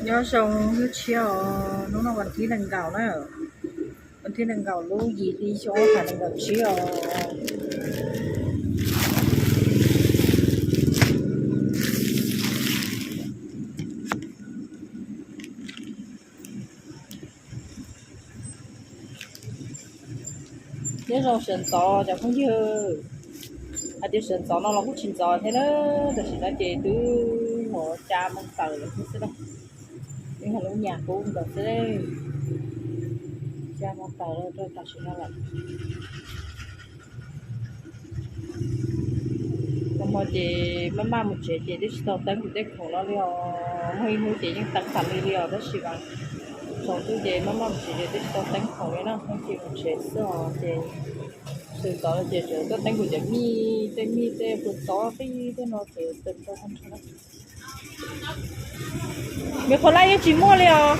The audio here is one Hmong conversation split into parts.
Nyob zoo hnub tshiab os, hnub no vas thib nees nkaum na, vas thib nees nkaum lub yim hli xyoo ob phav nees nkaum tsib os. Nyob zoo sawv ntxov cov phooj ywg, hais tias sawv ntxov no los kuj tsis ntxov thiab na, tam sim no ces twb mus ca moo tawm lawm xwb na, yeej yog lub nyas kub ntawd xwb, ca moo tawm rau tam sim no lawm. Nag hmo ces maj maj mus tsev ces twb tsis tau teeb kuv tej khoom no li os, muaj ib hnub ces yeej teeb tas li li os, tab sis mas tsaus ntuj ces maj maj mus tsev ces twb tsis tau teeb khoom li na, ces mus tsev xwb os, ces sawv ntxov ces tseem tuaj teeb kuv cov mij, tej mij tej puas txob tej tej no ces tseem tau tag nrho na. Me qhuav laj yeej tsis muaj li os,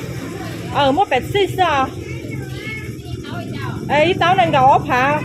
muaj pem txij xwb os, ib taub nees nkaum ob phav.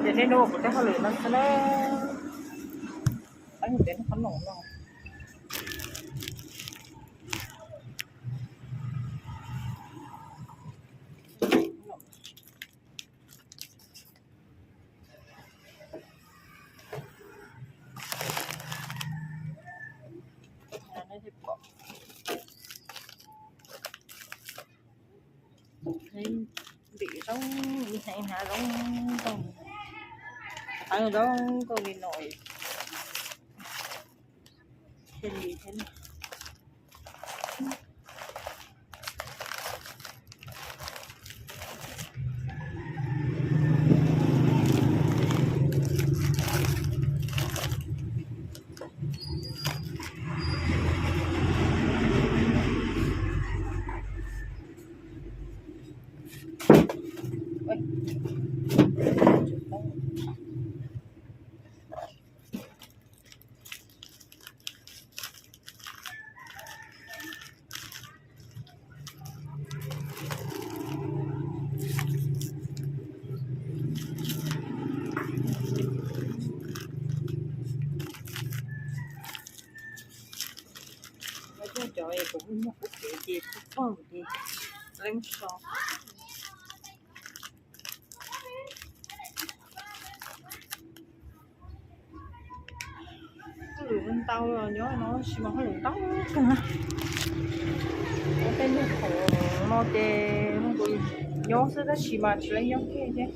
Ces nej nug kuv tej hauj lwm no xwb na. Peb mus peb qhob noom no. Ntim zoo, ib hnav ib hnav zoo nkauj, zoo nkauj li no, thiaj li thiab. Cov kuv muag kuv kev ces tsis pog ces leej so. Hauj lwm ntau los nyob no tab sis mas hauj lwm ntau kawg na. Tej nyuag khoom no ces nyob xwb tab sis mas tsis tau nyob kiag thiab.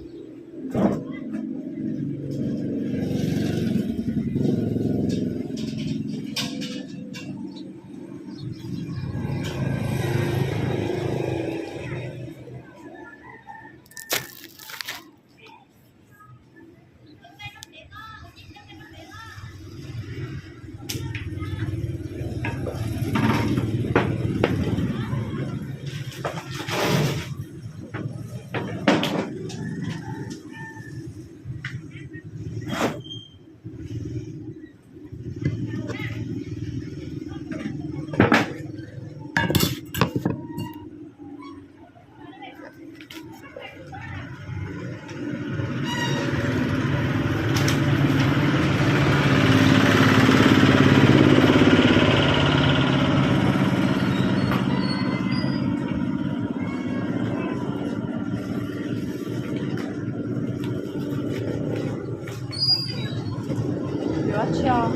Yuav tsis os?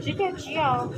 Tsib caug tsib os.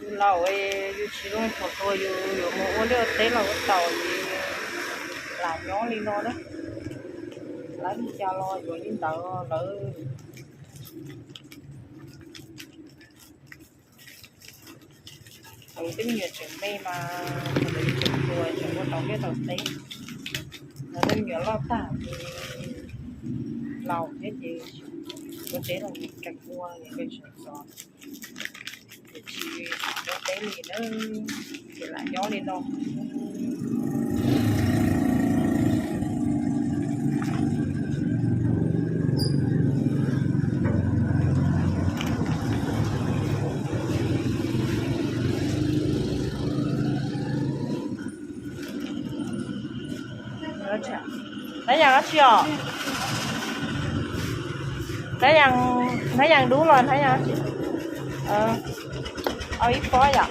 Yus laus, yus tsis zoo thaum tuag yus yuav mus ua liaj ua teb los ua tau li, lam nyob li no na. Lawv li cas los yuav li ntawd lawm. Thaum tej me nyuam tseem me mas, thaum lawv tseem tuag tseem ua tau liaj tau teb, lawv tej me nyuam loj tag ces laus thiab ces ua teb los nkees ua nkees sawv ntxov, ces tsis ua teb li na, ces lam nyob li no. Hnab yas dab tsi os? Hnab yas, hnab yas dub los hnab yas dab tsi? Au ib pob yom.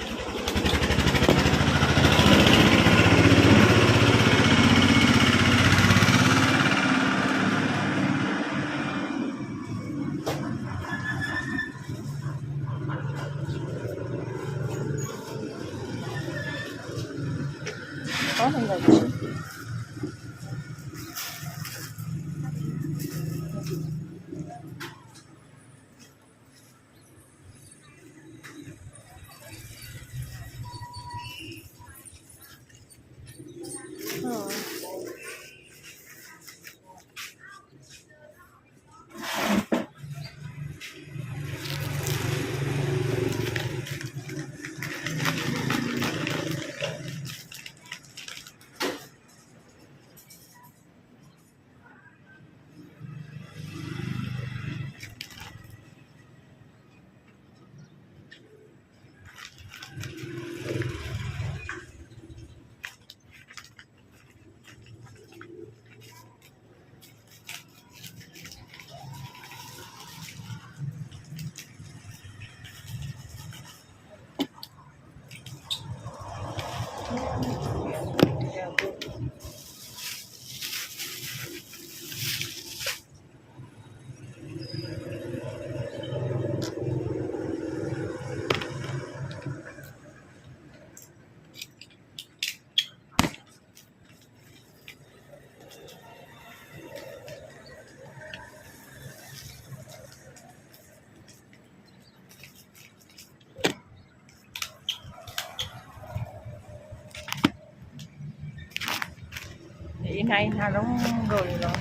Ib hnab ib hnab zoo nkauj li no.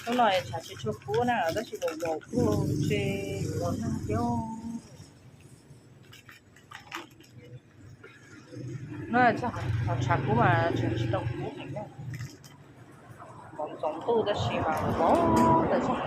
Hnub no tshav tsis tshua kub na tab sis vos vos kuj tse los nag thiab. No tshav kub mas tseem tsis tau kub heev na, vov ntxoov ntuj tab sis mas vov tas zog.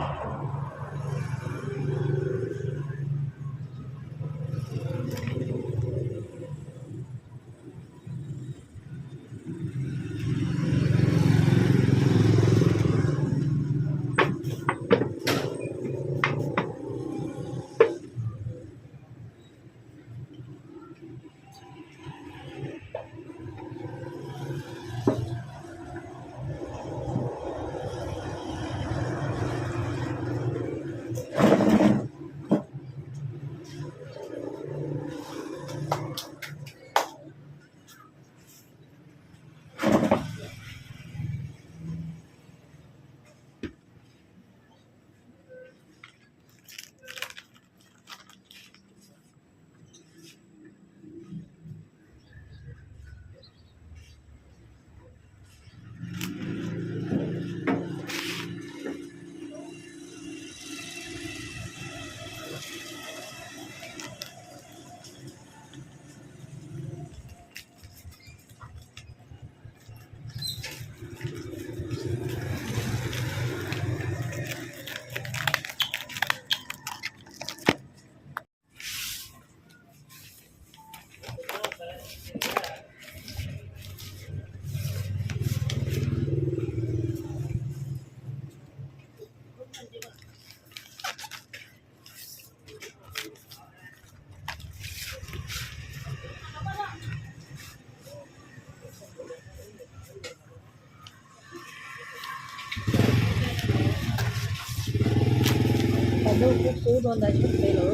Lub kub kub dua ntawd tshaj pem lawm.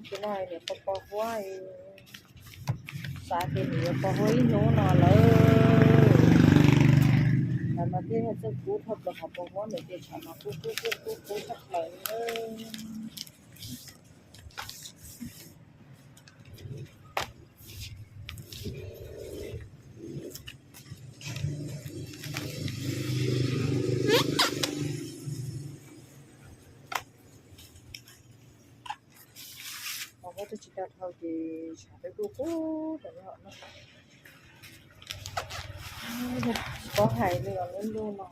Tsis no niam pos pos huab, xav tias nws yuav pos huab ib hnub no lawm. Ntawd mas thiaj yog txawj kub dhau plaws qhov pos huab ntawd ces tshav mas kub kub kub kub kub tshaj plaws li. Pos huab twb tsis tau dhau ces tshav peb kuj kub rau no. Tsis paub hais li os lub ntuj no.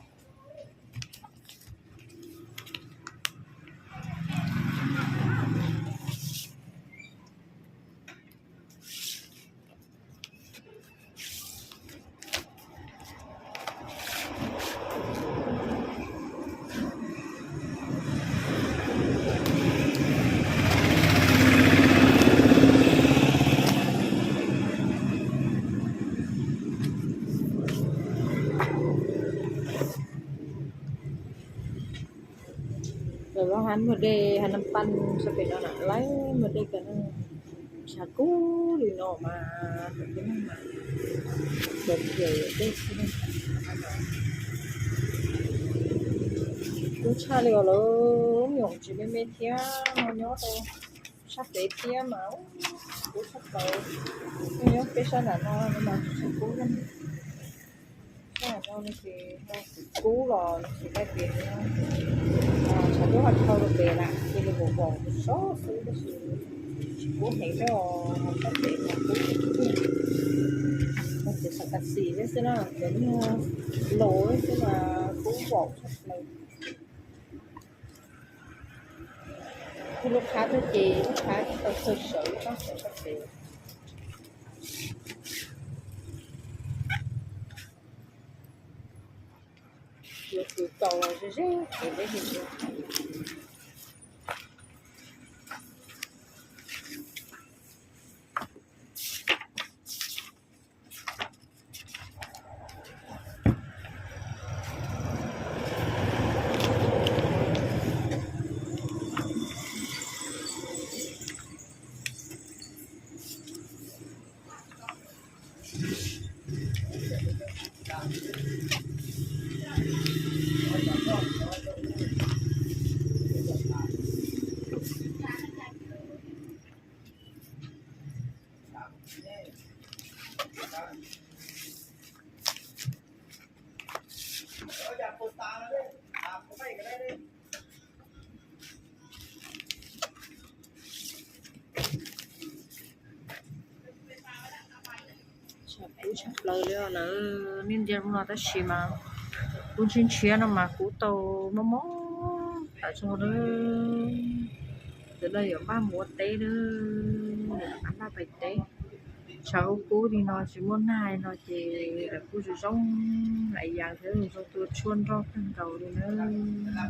Lawv los hab muag dej hab nam paj sab pem no na, lawv muag dej kawg na. Tshav kub li no mas, kub tshaj li os lawv, nyuam tsis me me thiab no nyob rau sab pem thiab mas kub tshaj plaws. Nyob peb sab nram no mas tsis kub. Sab nram no ces kub los tsis hais tias tshav kub ho dhau rau pem na, cia li vos vos sov xwb tab sis tsis kub heev thiab os, sab pem mas kub tiag tiag. Ces xav tas xis thiab xwb na, cov nyuag laus xwb mas kub vos tshaj plaws. Kuv lub qhab tuaj ces lub qhab tau txhawj sawv tsob sawv sab pem. Yuav kwv kaus los ze ze es peb hais tias Tshav kub tshaj plaws li os lawv, nej ntsia no tab sis mas kub ntshiab ntshiab no mas kub tau mob mob tas zog lawm. Ntawm no yuav npaj mus ua teb lawm, npaj pais teb. Tshav kub kub li no tsis muaj nag no ces lawv kuj zoo zoo, lawv yas thiab zoo tua tshuaj nroj kawg nkaus li na.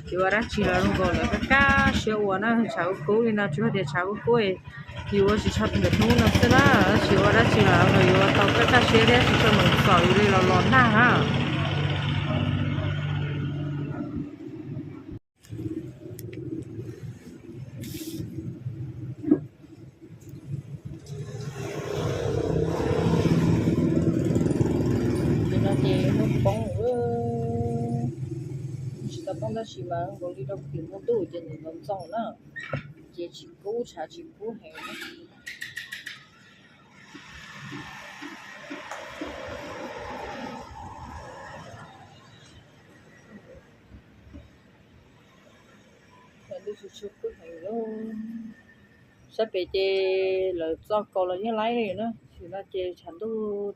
Tsis ua dab tsi los zoo nkaus lawv kaj kaj siab ua na, tshav kub kub li no tsis hais tias tshav kub kub yus ua tsis tshua tau ntawm hnub no xwb na, tsis ua dab tsi los yus ua tau kaj kaj siab thiab tsis tshua meem txom yus li los los nag na. Tus no ces hnub poob, tsis tau poob tab sis mas nkaus li rau tim npoo ntuj ces nws ntxoov ntxoo na, ces tsis kub, tshav tsis kub heev. Tshav ntuj tsis tshua kub heev li. Sab pem ces lawv txo kaus los yeej laib li na, tam sim no ces tshav ntuj,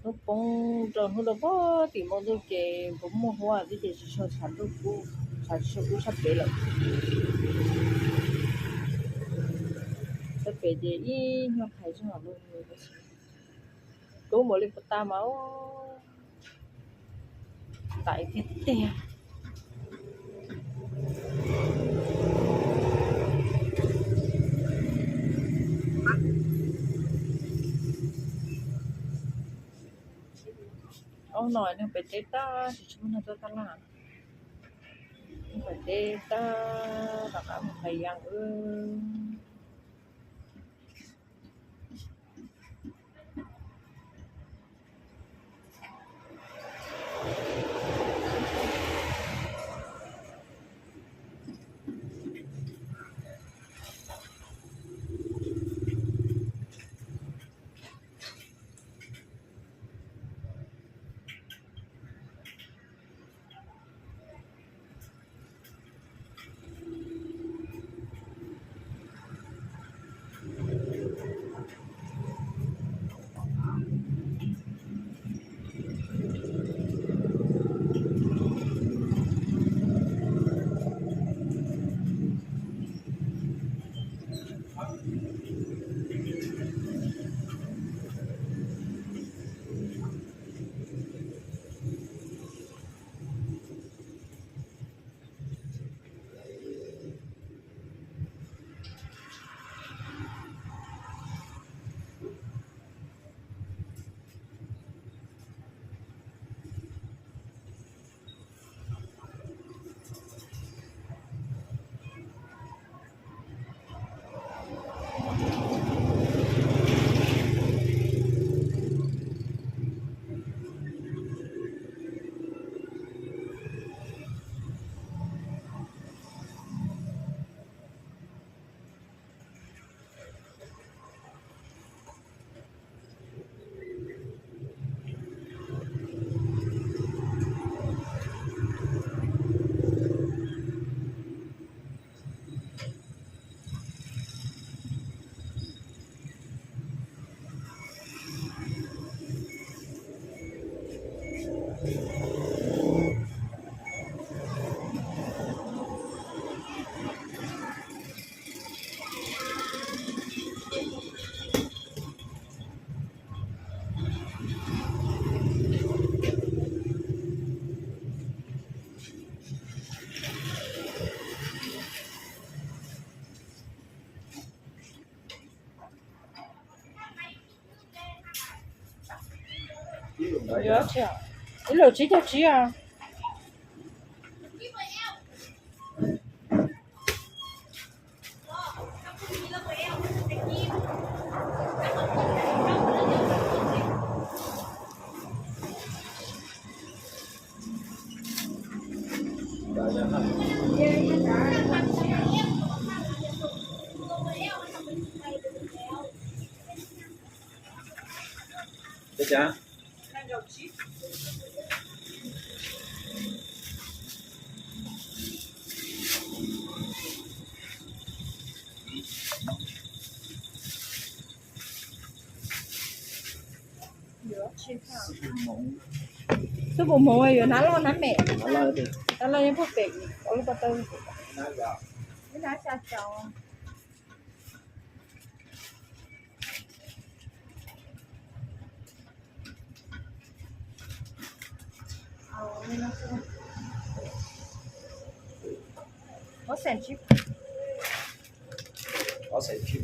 hnub poob rau hnub rau pem tim npoo ntuj ces puas muaj huab thiab ces tsis tshua tshav ntuj kub, tshav tsis tshua kub sab pem lawm. Sab pem ces ib nyuag qhais tsob hauv lub, kub npaum li puas tas mas, tais tiag tiag. Hnub no neeg pem teb tag, tsis tshua muaj neeg tuaj taj laj. Neeg pem teb tag, rov qab mus hlais yas. Ib lwm tsib caug tsib os. Xub pum hmoov yuav hnab loj hnab me. Hnab loj yeej pub pem lub ko taw. Ib hnab xya caum. Ob xees tsib. Ob xees tsib.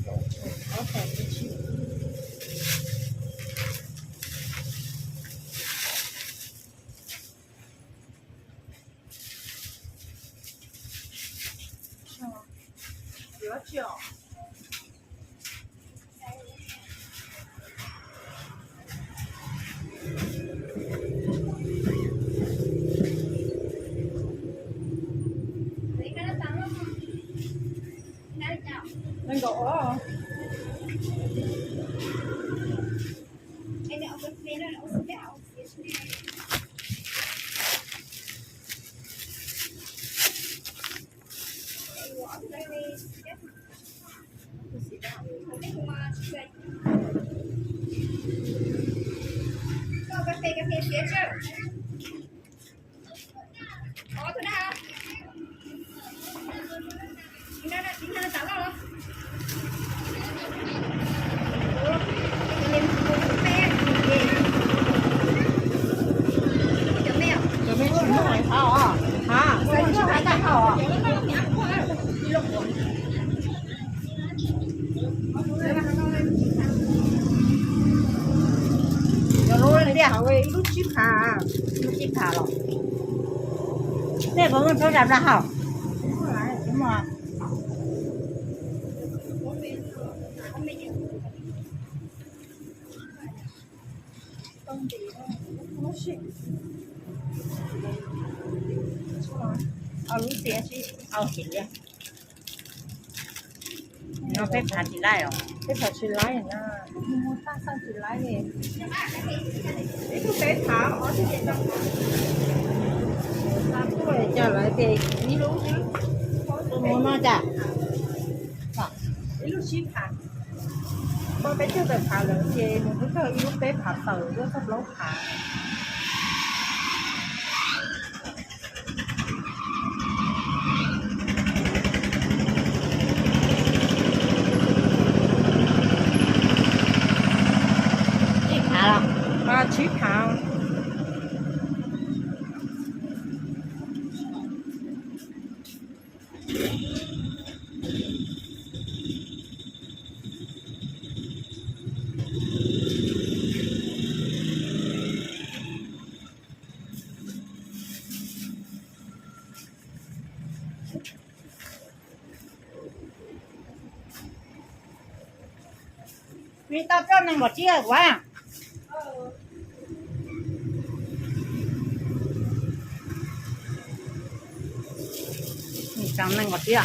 Nees nkaum os. Cov lub ne Hauv ib lub tsib phav. Lub tsib phav los? Nej puas muaj plaub phav plaub hauv? Au lub txiv, au txiv liab. No peb phav tsis laib os. Peb phav tsis laib na. Mus tag xaj tsis laib li. Ib lub peb phav, ob tug peb phav. Tag tuaj cas lawv tias ib lub xwb. Mus no cas? Ib lub tsib phav. Muaj peb caug tawm phav lawm ces mus twb tag ib lub peb phav tawm, lub txog plaub phav. Tsib phav los? Tsib phav. Nws tau rau nees nkaum tsib kuv. Nws tau nees nkaum tsib.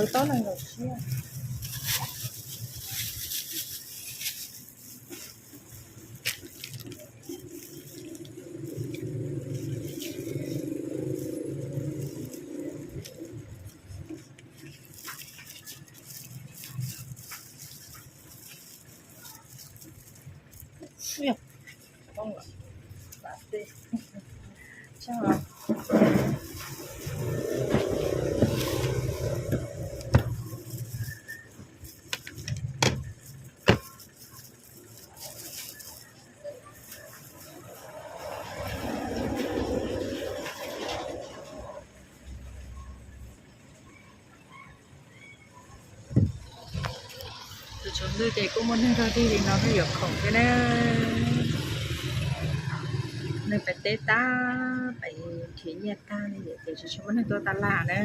Tau nees nkaum tsib. Tus tsov ntwg ces kuj muaj neeg tag tib li no thiaj yuav khoom thiab na. Neeg pem teb tag, pem khiav nyiaj tag li ces tsis tshua muaj neeg tuaj taj laj na.